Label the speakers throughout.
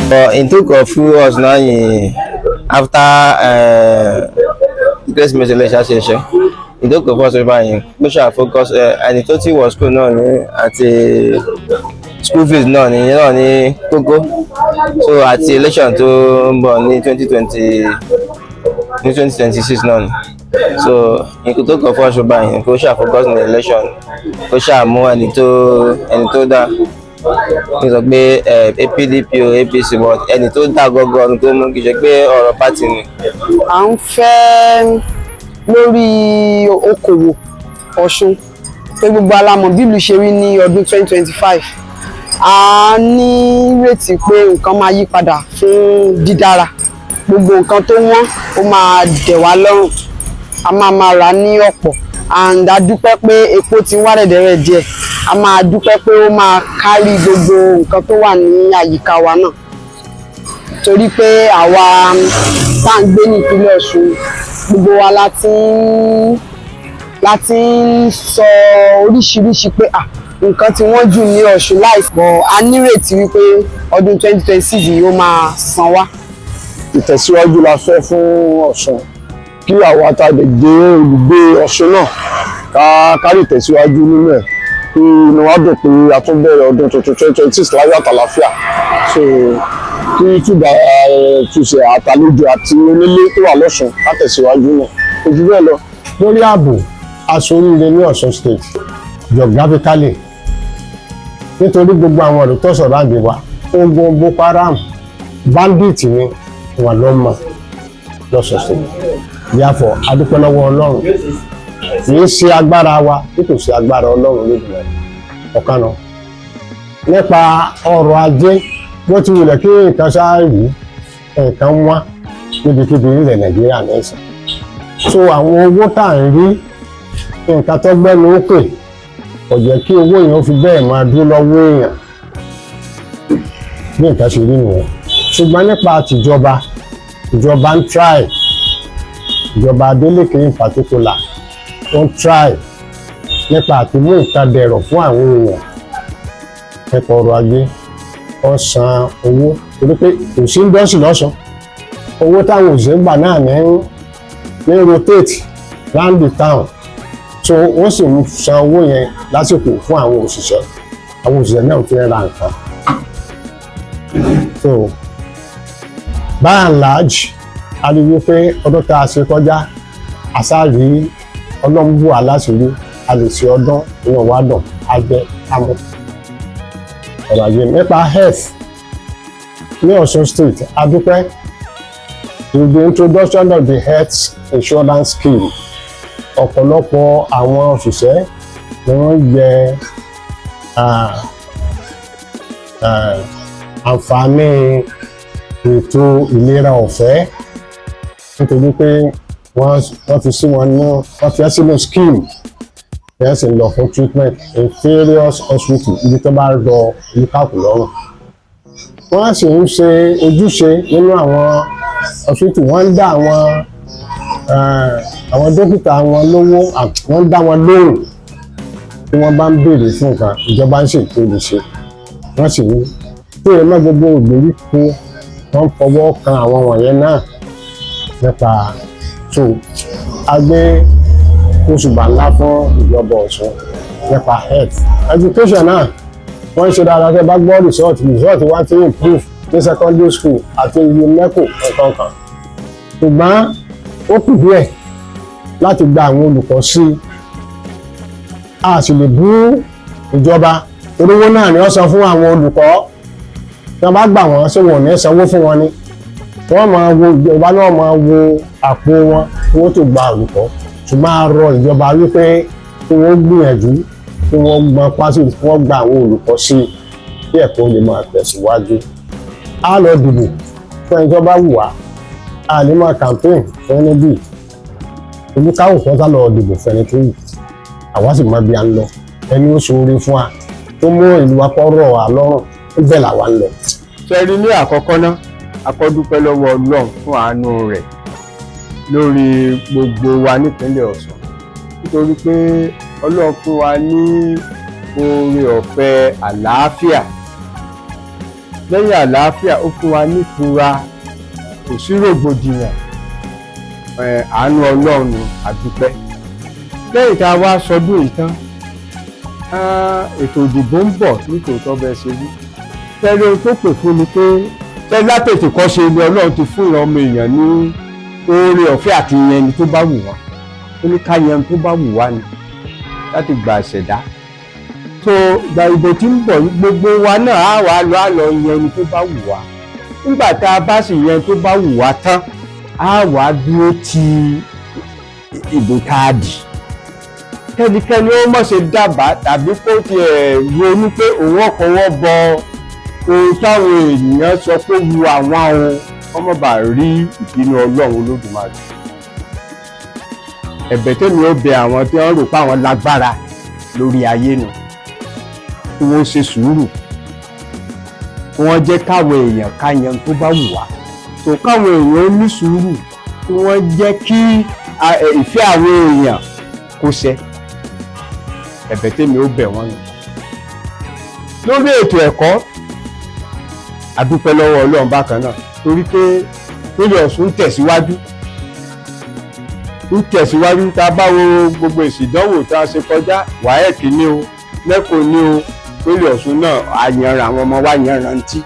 Speaker 1: But it took a few us náà yìí after Kérésìmesì lè ṣàṣeyṣe ìdókòwò fún ọ̀sẹ̀ báyìí kó ṣáà focus ẹni tó ti wọ̀ school náà ní àti school fees náà ní kókó, so àti election tó ń bọ̀ ní 2020, ní 2026 náà ni. So nǹkan tó kọ̀ fún ọ̀ṣun báyìí, kó ṣáà focus ní election, kó ṣáà mú ẹni tó dáa. Kí n sọ pé PDP o, APC, but ẹni tó dáa gọ́gọ́ ni tó mú, kí n ṣe pé ọ̀rọ̀ party ni.
Speaker 2: À ń fẹ́ lórí okòwò Ọ̀ṣun pé gbogbo alamọ̀ bí ìlú ṣe rí ní ọdún 2025. A ní ìrètí pé nǹkan máa yí padà fún dídára, gbogbo nǹkan tó wọ́n ó máa dẹ̀ wá lọ́rùn, a máa máa rà ní ọ̀pọ̀, and a dúpẹ́ pé epo ti ń wá rẹ̀dẹ̀rẹ̀ díẹ̀. A máa dúpẹ́ pé ó máa kárí gbogbo nǹkan tó wà ní àyíká wa náà, torí pé àwa tá à ń gbé ní ìpínlẹ̀ Ọ̀ṣun, gbogbo wa la ti ń sọ oríṣiríṣi pé à nǹkan tí wọ́n jù ní Ọ̀ṣun láìpọ̀. A nírètí wípé ọdún 2026 yìí ó máa san wá.
Speaker 3: Ìtẹ̀síwájú la fẹ́ fún Ọ̀ṣun, kí àwa tá a lè gbé olùgbé Ọ̀ṣun náà ká kárí ìtẹ̀síwájú nínú ẹ̀, kí inú wa dùn pé a tún bẹ̀rẹ̀ ọdún tuntun 2026 láyọ̀ àtàlàfíà. So kí túbà túnṣe àtàlejò àti onílé tó wà lọ́ṣun ká tẹ̀síwájú náà, kò jù bẹ́ẹ̀ lọ.
Speaker 4: Lórí ààbò, aṣoríire ní Ọ̀ṣun State geographically, nítorí gbogbo àwọn ọ̀rọ̀ tó sọ̀rọ̀ àgbè wa, ogun Boko Haram, bandit ni wọ́n lọ mọ̀ lọ́ṣun State. Therefore, a dúpẹ́ lọ́wọ́ Ọlọ́run. Kì í ṣe agbára wa bí kò ṣe agbára Ọlọ́run lójúmọ́ ọ̀kan náà. Nípa ọrọ̀ ajé, bó ti wulẹ̀ kí nǹkan ṣáà rí, nǹkan wá níbikíbi nílẹ̀ Nàìjíríà nẹ́sìn. So àwọn owó tá à ń rí, nǹkan tó gbẹ́nu ókè kò jẹ́ kí owó yẹn ó fi bẹ́ẹ̀ máa dúró lọ́wọ́ èèyàn. Bí nǹkan ṣe rí nìyẹn. Ṣùgbọ́n nípa tìjọba, ìjọba ń try. Ìjọba Adeleke in particular, ó ń try nípa àti mú nǹkan dẹ̀rọ̀ fún àwọn èèyàn nípa ọrọ̀ ajé. Ó san owó torí pé kò sí ń dọ́sì lọ́sàn. Owó táwọn òṣìṣẹ́ gbà náà ní rotate round the town, so wọ́n sì ń san owó yẹn lásìkò fún àwọn òṣìṣẹ́. Àwọn òṣìṣẹ́ náà fi ń ra nǹkan. So by and large, a rí wípé ọdún tá a ṣe kọjá, àṣàrí ọlọ́mbù aláṣìírí, a lè ṣe ọdún, inú wa dùn, a jẹ amú ọ̀rọ̀ ajé. Nípa health ní Ọ̀ṣun State, a dúpẹ́. With the introduction of the health insurance scheme, ọ̀pọ̀lọpọ̀ àwọn òṣìṣẹ́ ni wọ́n jẹ àǹfààní ètò ìlera ọ̀fẹ́, nítorí pé wọ́n fi sí wọn ní wọ́n fi ẹ́ sínú scheme, wọ́n sì lọ fún treatment in various hospitals, ibi tó bá rọ olúkàkù lọ́rùn. Wọ́n sì ń ṣe ojúṣe nínú àwọn hospital. Wọ́n ń dá àwọn dókítà wọn lówó, wọ́n ń dá wọn lóhùn tí wọ́n bá ń béèrè fún nǹkan. Ìjọba ń ṣètò lè ṣe, wọ́n sì ń tó yẹ mọ́ gbogbo ìgbèríko, wọ́n ń fọwọ́ kan àwọn wọ̀nyẹn náà nípa. So a gbé òṣùbà ńlá fún ìjọba Ọ̀ṣun nípa health. Education náà, wọ́n ń ṣe dáadáa. Tẹ́ bá gbọ́ result wa ti improve ní secondary school àti UNESCO nǹkan kan, ṣùgbọ́n ó kù díẹ̀ láti gba àwọn olùkọ́ sí i. A sì lè bú ìjọba, olówó náà ni wọ́n san fún àwọn olùkọ́. Tí wọ́n bá gbà wọ́n, ṣé wọn ò ní sanwó fún wọn ni? Wọ́n máa wo, ìjọba náà máa wo àpò wọn kí wọ́n tó gba olùkọ́. Ṣùgbọ́n a rọ ìjọba wípé kí wọ́n gbìyànjú, kí wọ́n gbọ́n pásì, kí wọ́n gba àwọn olùkọ́ sí i, kí ẹ̀kọ́ lè máa tẹ̀síwájú. A lọ dìbò fún ẹni tó bá wù wá. A lè máa campaign fún ẹni bíi olúkàwò kan, ká lọ dìbò fún ẹni tó wù àwa, sì mọ bí a ń lọ. Ẹni ó ṣoore fún wa, tó mú ìlú wa kọ́ rọ̀ wá lọ́rùn, níbẹ̀ làwa ń lọ. Ṣẹ́rí, ní àkọ́kọ́ náà, a kọ́ dúpẹ́ lọ́wọ́ Ọlọ́run fún àánú rẹ̀ lórí gbogbo wa nípínlẹ̀ Ọ̀ṣun, nítorí pé Ọlọ́run fún wa ní oore ọ̀fẹ́ àlàáfíà. Lẹ́yìn àlàáfíà, ó fún wa ní ìtura, kò sí rògbòdìyàn. Àánú Ọlọ́run, a dúpẹ́. Lẹ́yìn tá a wá sọdún yìí tán, ètò ìdìbò ń bọ̀. Nítòótọ́, bẹ́ẹ̀ ṣe wí tẹ́lẹ̀, ohun tó pè fún ni pé tẹ́lẹ̀ látètè kọ́ ṣe ni Ọlọ́run ti fún ìran ọmọ èèyàn ní oore ọ̀fẹ́ àti yan ẹni tó bá wù wọ́n. Ó ní ká yan ẹni tó bá wù wá ni láti gbà ṣẹ̀dá tó gba ìbò tí ń bọ̀ yìí. Gbogbo wa náà á wà lọ, á lọ yan ẹni tó bá wù wá. Nígbà tá a bá sì yan ẹni tó bá wù wá tán, á wà dúró ti ìbò tá a dì. Kẹ́nikẹ́ni ó má ṣe dábàá tàbí kó tiẹ̀ ronú pé òun ọ̀kọ̀wọ́ bọ ohun táwọn èèyàn sọ pé wu àwọn o, kọ́ mọ́ bá rí ìbínú Ọlọ́run Olódùmarè. Ẹ̀bẹ̀ tèmi ó bẹ àwọn tí wọ́n rò pé àwọn lágbára lórí ayé nù, kí wọ́n ṣe sùúrù, kí wọ́n jẹ́ káwọn èèyàn ká yan tó bá wù wá tó, káwọn èèyàn ó ní sùúrù, kí wọ́n jẹ́ kí ìfẹ́ àwọn èèyàn kó ṣẹ. Ẹ̀bẹ̀ tèmi ó bẹ̀ wọ́n nù. Lórí ètò ẹ̀kọ́, a dúpẹ́ lọ́wọ́ Ọlọ́run bákan náà, torí pé ìpínlẹ̀ Ọ̀ṣun ń tẹ̀síwájú, ń tẹ̀síwájú. Tá a bá wo gbogbo èsì ìdánwò tá a ṣe kọjá, WAEC ní o, NECO ní o, ìpínlẹ̀ Ọ̀ṣun náà àyànràn, àwọn ọmọ wa yanrantí.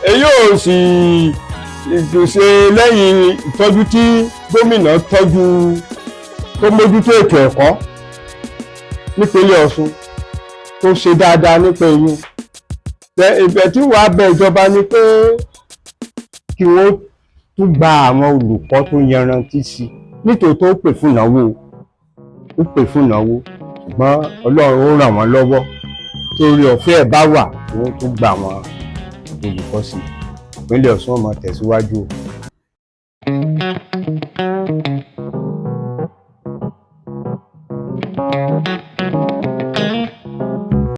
Speaker 4: Èyí ò sì ṣe lẹ́yìn ìtọ́jú tí gómìnà tọ́jú tó mójútó ètò ẹ̀kọ́ nípínlẹ̀ Ọ̀ṣun, tó ṣe dáadáa nípa èyí. Ìbẹ̀ tí wàá bẹ ìjọba ni pé kí wọ́n tún gba àwọn olùkọ́ tó yanrantí sí i. Nítòótọ́, ó pè fún ìnáwó, ó pè fún ìnáwó, ṣùgbọ́n Ọlọ́run ó ràn wọ́n lọ́wọ́. Torí ọ̀fẹ́ ẹ̀ bá wà, wọ́n tún gba àwọn olùkọ́ sí i. Ìpínlẹ̀ Ọ̀ṣun ó máa tẹ̀síwájú o.